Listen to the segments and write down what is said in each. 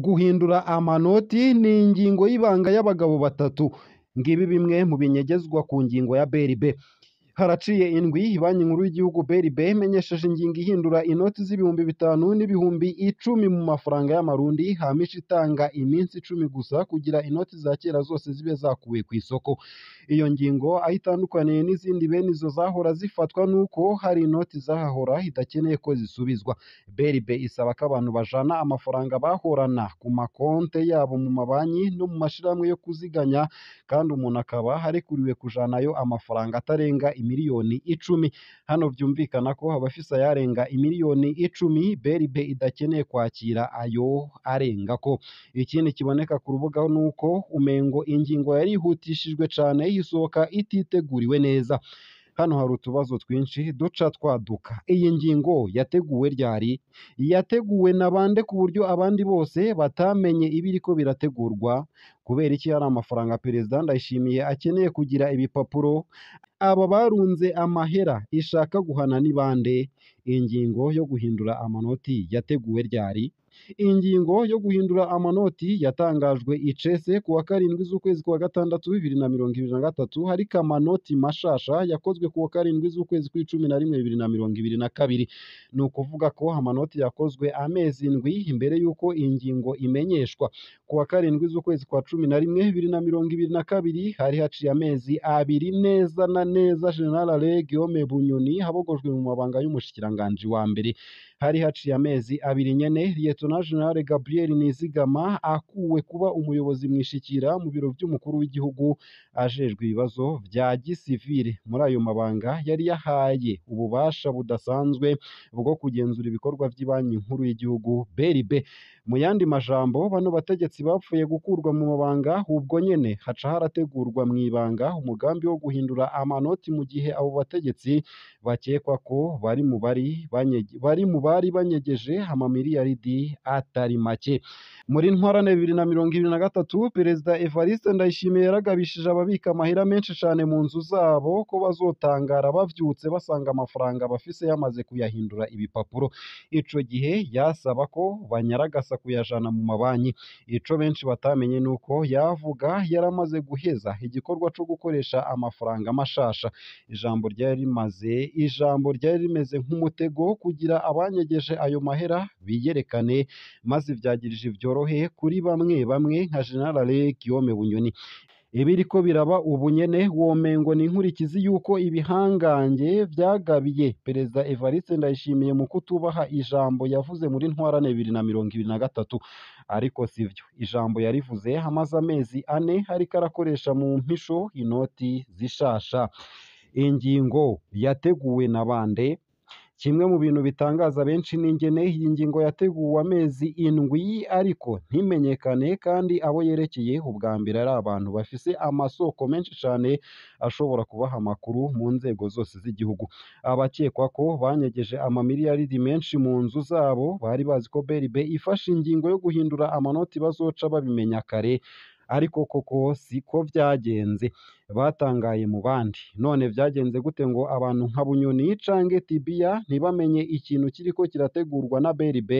Guhindura amanoti ni ingingo y'ibanga y'abagabo batatu. Ngibi bimwe mu binyegezwa ku ngingo ya BRB. Haraciye indwi Banki Nkuru y'Igihugu BRB imenyesheje ingingo ihindura inoti z'ibihumbi 5 n'ibihumbi 10 mu mafaranga y'amarundi, hama ica itanga iminsi 10 gusa kugira inoti za kera zose zibe zakuwe ku isoko. Iyo ngingo aho itandukaniye n'izindi bene izo zahora zifatwa nuko hari inoti zahahora idakeneye ko zisubizwa. BRB isaba ko abantu bajana amafaranga bahorana ku makonte yabo mu mabanki no mu mashirahamwe yo kuziganya, kandi umuntu akaba arekuriwe kujanayo amafaranga atarenga imiliyoni 10. Hano vyumvikana ko abafise ayarenga imiliyoni 10 BRB idakeneye kwakira ayo arengako. Ikindi kiboneka ku rubuga nuko umengo ingingo yarihutishijwe cane isohoka ititeguriwe neza. Hano hari utubazo twinshi duca twaduka. Iyi ngingo yateguwe ryari? Yateguwe na bande ku buryo abandi bose batamenye ibiriko birategurwa? Kubera iki hari amafaranga Perezida Ndayishimiye akeneye kugira ibipapuro? Aba barunze amahera ishaka guhana ni bande? Ingingo yo guhindura amanoti yateguwe ryari? Ingingo yo guhindura amanoti yatangajwe icese ku wa 7 z'ukwezi kwa gatandatu 2023, hariko amanoti mashasha yakozwe ku wa 7 z'ukwezi kw'icumi na rimwe 2022. Ni ukuvuga ko amanoti yakozwe amezi 7 imbere y'uko ingingo imenyeshwa. Ku wa 7 z'ukwezi kwa 11 2022 hari haciye amezi 2 neza na neza General Alain Guillaume Bunyoni abogojwe mu mabanga y'umushikiranganji wa mbere. Hari haciye amezi 2 nyene Lieutenant General Gabriel Nizigama akuwe kuba umuyobozi mwishikira mu biro vy'umukuru w'igihugu ajejwe ibibazo vya gisivile. Muri ayo mabanga yari yahaye ububasha budasanzwe bwo kugenzura ibikorwa vy'ibanki nkuru y'igihugu BRB. Mu yandi majambo, bano bategetsi bapfuye gukurwa mu mabanga ubwo nyene haca harategurwa mw'ibanga umugambi wo guhindura amanoti, mu gihe abo bategetsi bakekwa ko bari mu bari banyegeje amamiliyaridi atari make. Muri ntwarane 2023 Perezida Evariste Ndayishimiye yaragabishije ababika amahera menshi cane mu nzu zabo ko bazotangara bavyutse basanga amafaranga bafise yamaze kuyahindura ibipapuro. Ico gihe yasaba ko banyaragasa kuyajana mu mabanki. Ico benshi batamenye nuko yavuga yaramaze guheza igikorwa co gukoresha amafaranga mashasha. Ijambo ryari rimeze nk'umutego kugira abanyegeje ayo mahera biyerekane, maze ivyagirije vyorohe kuri bamwe bamwe nka General Alain Guillaume Bunyoni. Ibiriko biraba ubu nyene womengo ni inkurikizi y'uko ibihangange vyagabiye Perezida Evariste Ndayishimiye mu kutubaha ijambo yavuze muri ntwarane 2023. Ariko sivyo, ijambo yarivuze amaze amezi 4 ariko arakoresha mu mpisho inoti zishasha. Ingingo yateguwe na bande? Kimwe mu bintu bitangaza benshi n'ingene iyi ngingo yateguwe amezi 7 ariko ntimenyekane, kandi abo yerekeye ubwa mbere ari abantu bafise amasoko menshi cane ashobora kubaha amakuru mu nzego zose z'igihugu. Abakekwa ko banyegeje amamiliyaridi menshi mu nzu zabo bari bazi ko BRB ifashe ingingo yo guhindura amanoti bazoca babimenya kare, ariko koko siko vyagenze. Batangaye mu bandi. None vyagenze gute ngo abantu nka Bunyoni canke Tibiya ntibamenye ikintu kiriko kirategurwa na BRB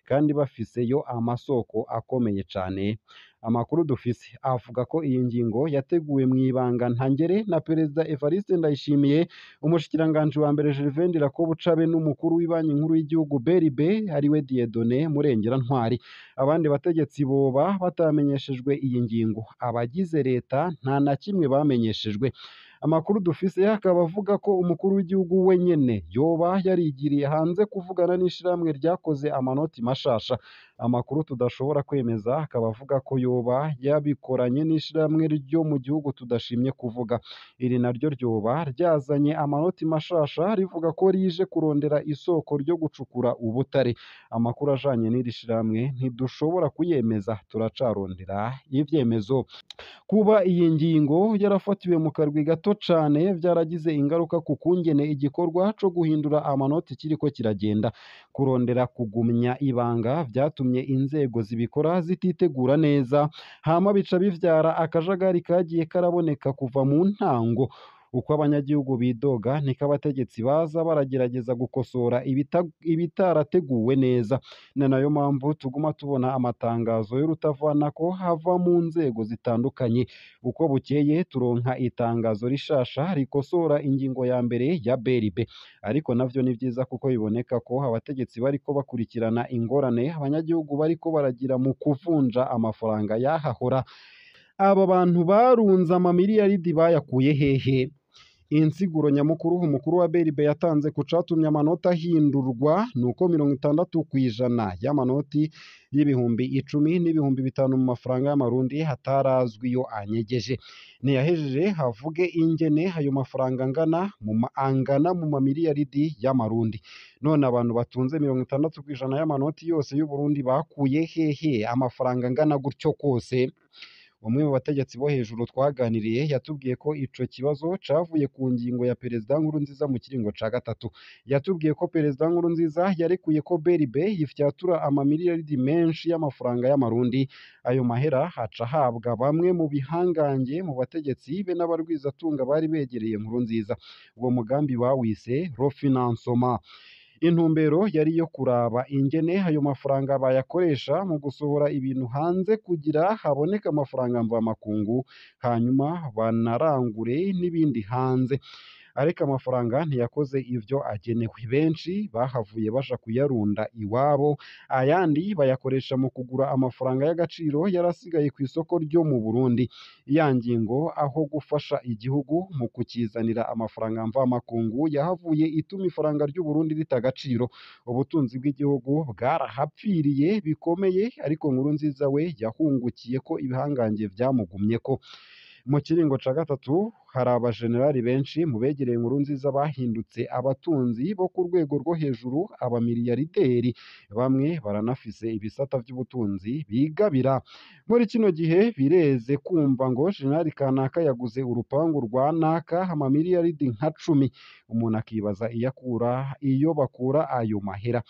kandi bafiseyo amasoko akomeye cane? Amakuru dufise avuga ko iyi ngingo yateguwe mw'ibanga ntangere na Perezida Evariste Ndayishimiye, umushikiranganji wa mbere Gervais Ndirakobucabe n'umukuru w'ibanki nkuru y'igihugu BRB ariwe Dieudonné Murengera Ntwari. Abandi bategetsi boba batamenyeshejwe iyi ngingo. Abagize leta nta na kimwe bamenyeshejwe. Amakuru dufise akaba avuga ko umukuru w'igihugu wenyene yoba yarigiriye hanze kuvugana n'ishirahamwe ryakoze amanoti mashasha. Amakuru tudashobora kwemeza akaba avuga ko yoba yabikoranye n'ishirahamwe ryo mu gihugu tudashimye kuvuga. Iri naryo ryoba ryazanye amanoti mashasha rivuga ko rije kurondera isoko ryo gucukura ubutare. Amakuru ajanye n'iri shirahamwe ntidushobora kuyemeza, turacarondera ivyemezo. Kuba iyi ngingo yarafatiwe mu karwi gato cane vyaragize ingaruka ku kungene igikorwa co guhindura amanoti kiriko kiragenda. Kurondera kugumya ibanga vyatumye inzego zibikora zititegura neza, hama bica bivyara akajagari kagiye karaboneka kuva mu ntango. Uko abanyagihugu bidoga niko abategetsi baza baragerageza gukosora ibitarateguwe neza. Ni nayo mpamvu tuguma tubona amatangazo y'urutavanako hava mu nzego zitandukanye. Uko bukeye turonka itangazo rishasha rikosora ingingo ya mbere ya BRB. Ariko navyo ni vyiza kuko biboneka ko abategetsi bariko bakurikirana ingorane abanyagihugu bariko baragira mu kuvunja amafaranga yahahora. Aba bantu barunze amamiliyaridi bayakuye hehe? Insiguro nyamukuru umukuru wa BRB yatanze ku catumye amanota ahindurwa nuko 60% y'amanoti y'10,000 n'5,000 mu mafaranga y'amarundi hatarazwi yo anyegeje. Ntiyahejeje havuge ingene ayo mafaranga angana mu mamiliyaridi y'amarundi. None abantu batunze 60% y'amanoti yose y'Uburundi bakuye hehe amafaranga angana gutyo kose? Umwe mu bategetsi bo hejuru twaganiriye yatubwiye ko ico kibazo cavuye ku ngingo ya Perezida Nkurunziza mu kiringo ca gatatu. Yatubwiye ko Perezida Nkurunziza yarekuye ko BRB ifyatura amamiliyaridi menshi y'amafaranga y'amarundi. Ayo mahera haca ahabwa bamwe mu bihangange mu bategetsi be n'abarwizatunga bari begereye Nkurunziza. Uwo mugambi bawise refinancement. Intumbero yari iyo kuraba ingene ayo mafaranga bayakoresha mu gusohora ibintu hanze kugira haboneke amafaranga mvamakungu, hanyuma banarangure n'ibindi hanze. Ariko amafaranga ntiyakoze ivyo agenewe. Benshi bahavuye baja kuyarunda iwabo, ayandi bayakoresha mu kugura amafaranga y'agaciro yarasigaye ku isoko ryo mu Burundi. Ya ngingo aho gufasha igihugu mu kukizanira amafaranga mvamakungu yahavuye ituma ifaranga ry'Uburundi rita agaciro. Ubutunzi bw'igihugu bwarahapfiriye bikomeye, ariko Nkurunziza we yahungukiye ko ibihangange vyamugumyeko. Mu kiringo ca gatatu hari abajenerali benshi mu begereye Nkurunziza bahindutse abatunzi bo ku rwego rwo hejuru, abamiliyarderi. Bamwe baranafise ibisata vy'ubutunzi bigabira. Muri kino gihe bireze kumva ngo jenerali kanaka yaguze urupangu rwa naka amamiliyaridi nka 10. Umuntu akibaza iyo bakura ayo mahera.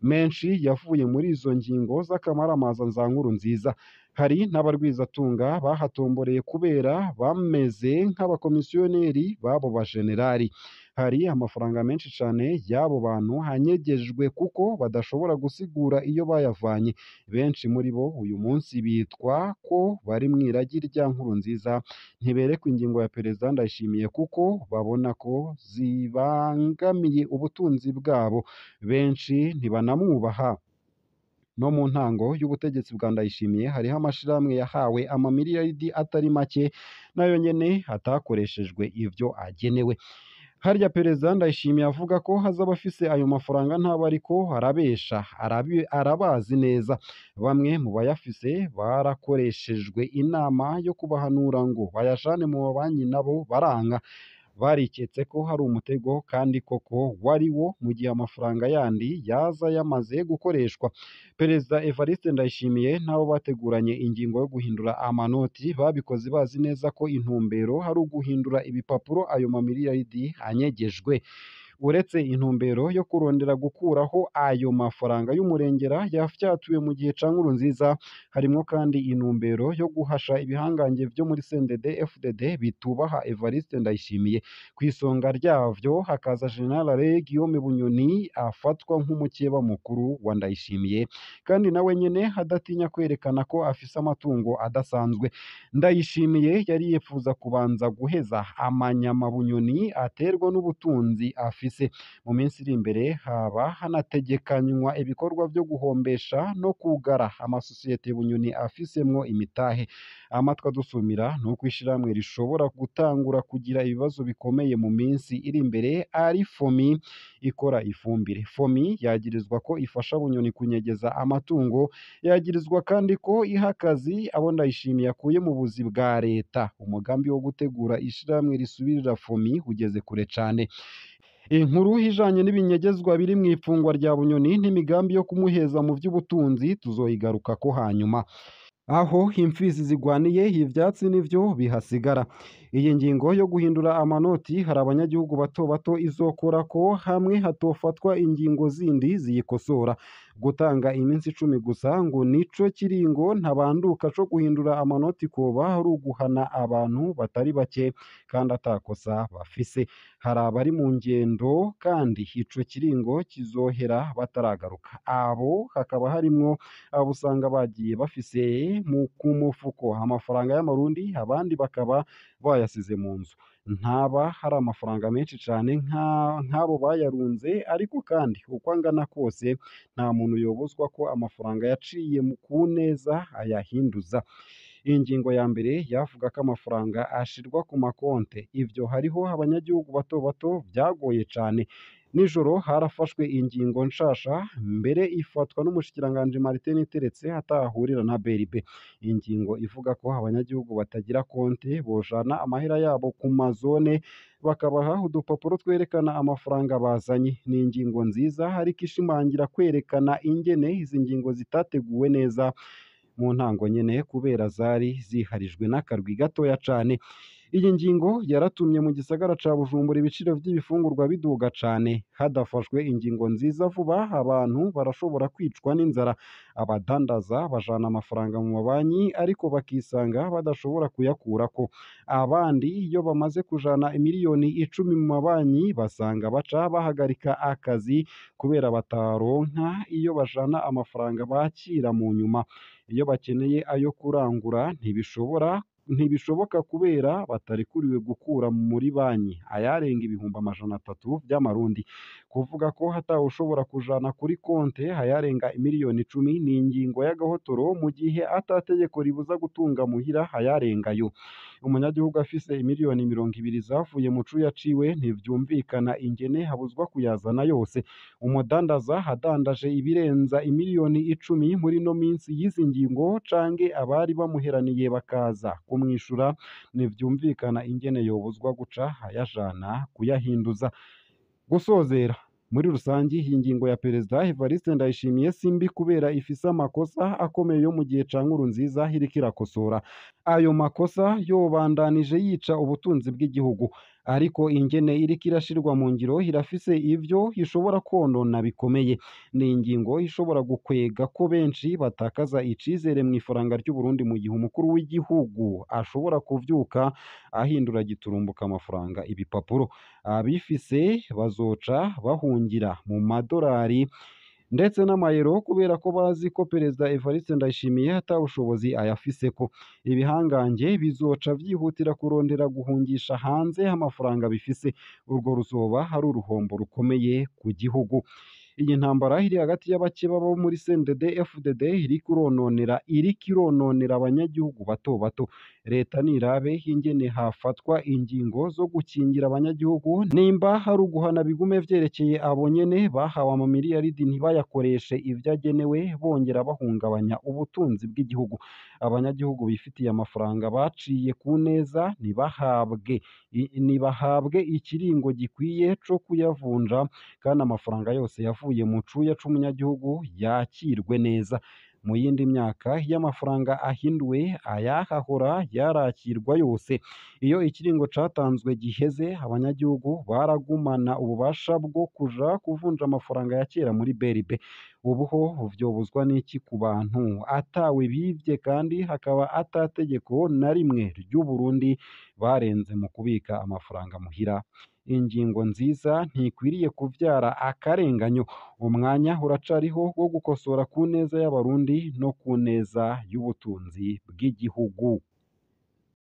Menshi yavuye muri izo ngingo z'akamaramaza za Nkurunziza. Hari n'abarwizatunga bahatomboreye kubera bameze nk'abakomisiyoneri b'abo bajenerali. Hari amafaranga menshi cane y'abo bantu hanyegejwe kuko badashobora gusigura iyo bayavanye. Benshi muri bo uyu munsi bitwa ko bari mw'iragi rya Nkurunziza, ntiberekwa ingingo ya Perezida Ndayishimiye kuko babona ko zibangamiye ubutunzi bwabo. Benshi ntibanamwubaha. No mu ntango y'ubutegetsi bwa Ndayishimiye hariho amashirahamwe yahawe amamiliyaridi atari make nayo nyene atakoreshejwe ivyo agenewe. Harya Perezida Ndayishimiye avuga ko hazaba afise ayo mafaranga ntaba ariko arabesha, arabazi neza. Bamwe mu bayafise barakoreshejwe inama yo kubahanura ngo bayajane mu mabanki nabo baranka. Bariketse ko hari umutego kandi koko wari wo mu gihe amafaranga yandi yaza yamaze gukoreshwa. Perezida Evariste Ndayishimiye n'abo bateguranye ingingo yo guhindura amanoti babikoze bazi neza ko intumbero hari uguhindura ibipapuro ayo mamiliyaridi anyegejwe. Uretse intumbero yo kurondera gukuraho ayo mafaranga y'umurengera yafyatuwe mu gihe ca Nkurunziza, harimwo kandi intumbero yo guhasha ibihangange vyo muri CNDD FDD bitubaha Evariste Ndayishimiye. Ku isonga ryavyo hakaza General Guillaume Bunyoni afatwa nk'umukeba mukuru wa Ndayishimiye, kandi nawe nyene adatinya kwerekana ko afise amatungo adasanzwe. Ndayishimiye yari yipfuza kubanza guheza amanyama Bunyoni aterwa n'ubutunzi afise. Mu minsi iri imbere haba hanategekanywa ibikorwa vyo guhombesha no kugara amasosiyete Bunyoni afisemwo imitahe. Amatwi adusumira nuko ishirahamwe rishobora gutangura kugira ibibazo bikomeye mu minsi iri imbere ari FOMI ikora ifumbire. FOMI yagirizwa ko ifasha Bunyoni kunyegeza amatungo, yagirizwa kandi ko iha akazi abo Ndayishimiye akuye mu buzi bwa leta. Umugambi wo gutegura ishirahamwe risubirira FOMI ugeze kure cane. Inkuru ijanye n'ibinyegezwa biri mw'ifungwa rya Bunyoni n'imigambi yo kumuheza mu vy'ubutunzi tuzoyigarukako hanyuma. Aho imfizi zigwaniye ivyatsi nivyo bihasigara. Iyi ngingo yo guhindura amanoti hari abanyagihugu bato bato izokorako hamwe hatofatwa ingingo zindi ziyikosora. Gutanga iminsi 10 gusa ngo nico kiringo ntabanduka co guhindura amanoti koba ari uguhana abantu batari bake kandi atakosa bafise. Hari abari mu ngendo kandi ico kiringo kizohera bataragaruka. Abo hakaba harimwo abo usanga bagiye bafise ku mufuko amafaranga y'amarundi, abandi bakaba bayasize mu nzu. Ntaba hari amafaranga menshi cane nk'abo bayarunze, ariko kandi uko angana kose nta muntu yobuzwa ko amafaranga yaciye ku neza ayahinduza. Ingingo ya mbere yavuga ko amafaranga ashirwa ku makonte. Ivyo hariho abanyagihugu bato bato vyagoye cane. Nijoro harafashwe ingingo nshasha, mbere ifatwa n'umushikiranganji Martin Niteretse atahurira na BRB. Ingingo ivuga ko abanyagihugu batagira konte bojana amahera yabo ku mazone bakabaha udupapuro twerekana amafaranga bazanye. Ni ingingo nziza ariko ishimangira kwerekana ingene izi ngingo zitateguwe neza mu ntango nyene kubera zari ziharijwe n'akarwi gatoya cane. Iyi ngingo yaratumye mu gisagara ca Bujumbura ibiciro vy'ibifungurwa biduga cane. Hadafashwe ingingo nziza vuba, abantu barashobora kwicwa n'inzara. Abadandaza bajana amafaranga mu mabanki ariko bakisanga badashobora kuyakurako. Abandi iyo bamaze kujana imiliyoni 10 mu mabanki basanga baca bahagarika akazi kubera bataronka iyo bajana amafaranga bakira mu nyuma. Iyo bakeneye ayo kurangura ntibishoboka kubera batarekuriwe gukura muri banki ayarenga 300,000 vy'amarundi. Kuvuga ko hatawushobora kujana kuri konte ayarenga imiliyoni 10 ni ingingo y'agahotoro mu gihe atategeko ribuza gutunga muhira ayarengayo. Umunyagihugu afise imiliyoni 20 zavuye mu cuya ciwe ntivyumvikana ingene habuzwa kuyazana yose. Umudandaza adandaje ibirenza imiliyoni 10 muri no minsi y'izi ngingo canke abari bamuheraniye bakaza kumwishura, ntivyumvikana ingene yobuzwa guca ayajana kuyahinduza. Gusozera muri rusangi, iyi ngingo ya Perezida Evariste Ndayishimiye si mbi kubera ifise amakosa akomeye yo mu gihe ca Nkurunziza iriko irakosora. Ayo makosa yobandanije yica ubutunzi bw'igihugu, ariko ingene iriko irashirwa mu ngiro irafise ivyo ishobora konona bikomeye. Ni ingingo ishobora gukwega ko benshi batakaza icizere mw'ifaranga ry'Uburundi mu gihe umukuru w'igihugu ashobora kuvyuka ahindura giturumbuka amafaranga ibipapuro. Abifise bazoca bahungira mu madorari ndetse n'amayero kubera ko bazi ko Perezida Evariste Ndayishimiye ata bushobozi ayafiseko. Ibihangange bizoca vyihutira kurondera guhungisha hanze amafaranga bifise. Urwo ruzoba ari uruhombo rukomeye ku gihugu. Iyi ntambara iri hagati y'abakeba bo muri CNDD FDD iriko irononera abanyagihugu bato bato. Leta nirabe ingene hafatwa ingingo zo gukingira abanyagihugu, nimba hari uguhana bigume vyerekeye abo nyene bahawe amamiliyaridi ntibayakoreshe ivyagenewe, bongera bahungabanya ubutunzi bw'igihugu. Abanyagihugu bifitiye amafaranga baciye ku neza ntibahabwe ikiringo gikwiye co kuyavunja, kandi amafaranga yose yavuye mu cuya c'umunyagihugu yakirwe neza. Mu yindi myaka iyo amafaranga ahinduwe ayahahora yarakirwa yose. Iyo ikiringo catanzwe giheze, abanyagihugu baragumana ububasha bwo kuja kuvunja amafaranga ya kera muri BRB. Ubu ho vyobuzwa n'iki ku bantu atawe bivye kandi hakaba atategeko na rimwe ry'Uburundi barenze mu kubika amafaranga muhira? Ingingo nziza ntikwiriye kuvyara akarenganyo. Umwanya uracariho wo gukosora ku neza y'Abarundi no ku neza y'ubutunzi bw'igihugu.